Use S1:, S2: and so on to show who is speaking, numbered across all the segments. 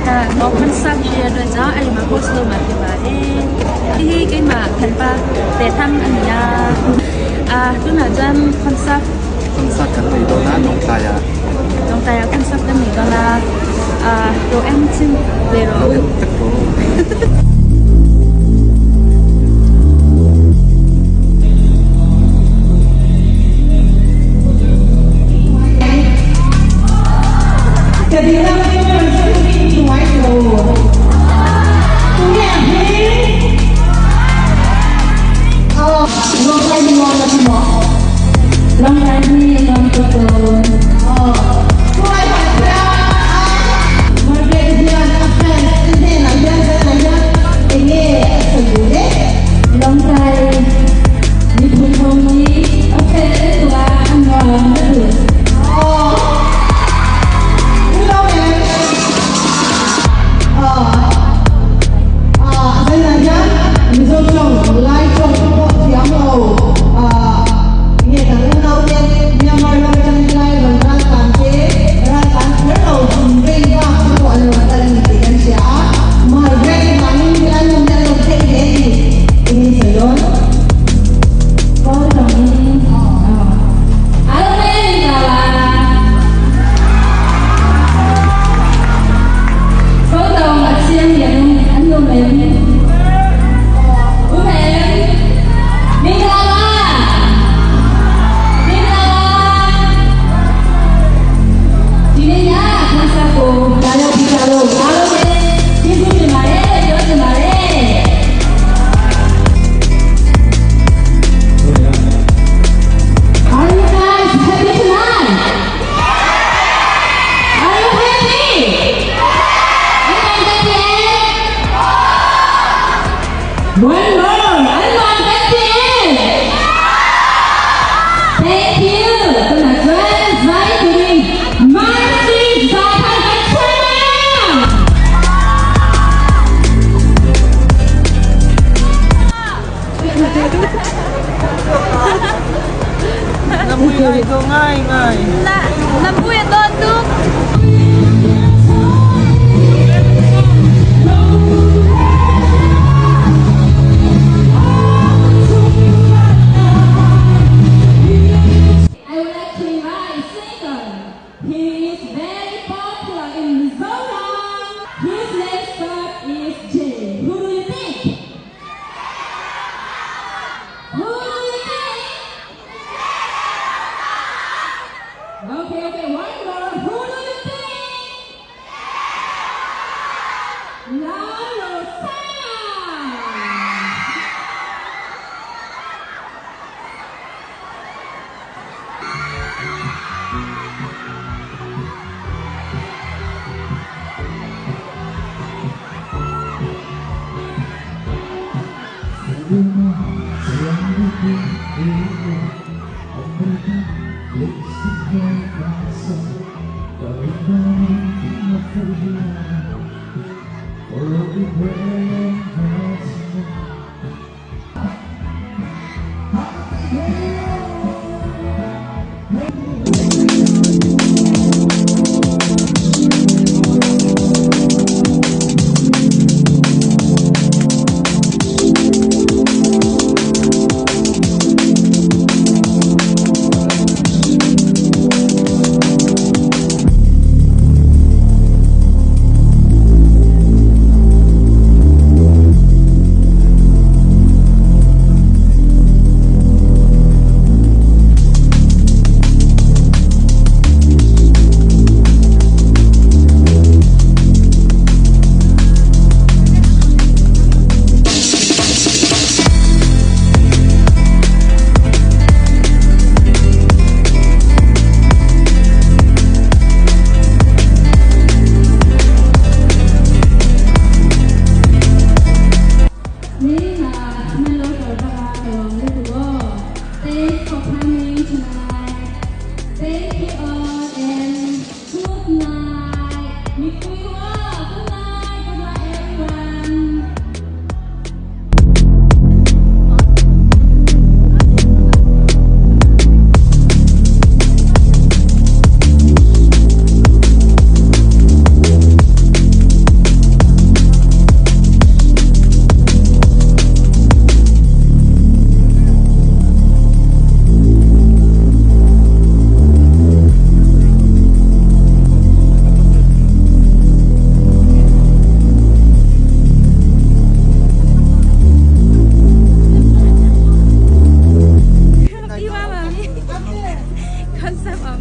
S1: တာတော့ concert ရှိရတဲ့အတွက်ကြောင့်အဲ့ဒီမှာ host လုပ်မှာဖြစ်ပါတယ်ဒီဟိkeimah thianpa te tham ania a tunah chuan concert
S2: Concert kan nei dawn a Lawngtlai ah.
S1: Lawngtlai ah concert kan nei dawn a ah lo en chin ve rawh u.
S2: Lo en vek rawh u.
S1: Na na mui a dawt tuk.
S3: I would like to invite singer. He is very popular in Mizoram. His name start is J. Who do you think? Who do you think? Okay, okay, one more. Who do you think? Lalo Sang.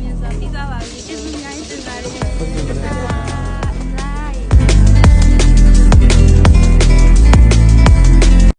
S1: မြင်စွာပြီးသွားပါပြီ။ကျေးဇူးများတင်ပါတယ်။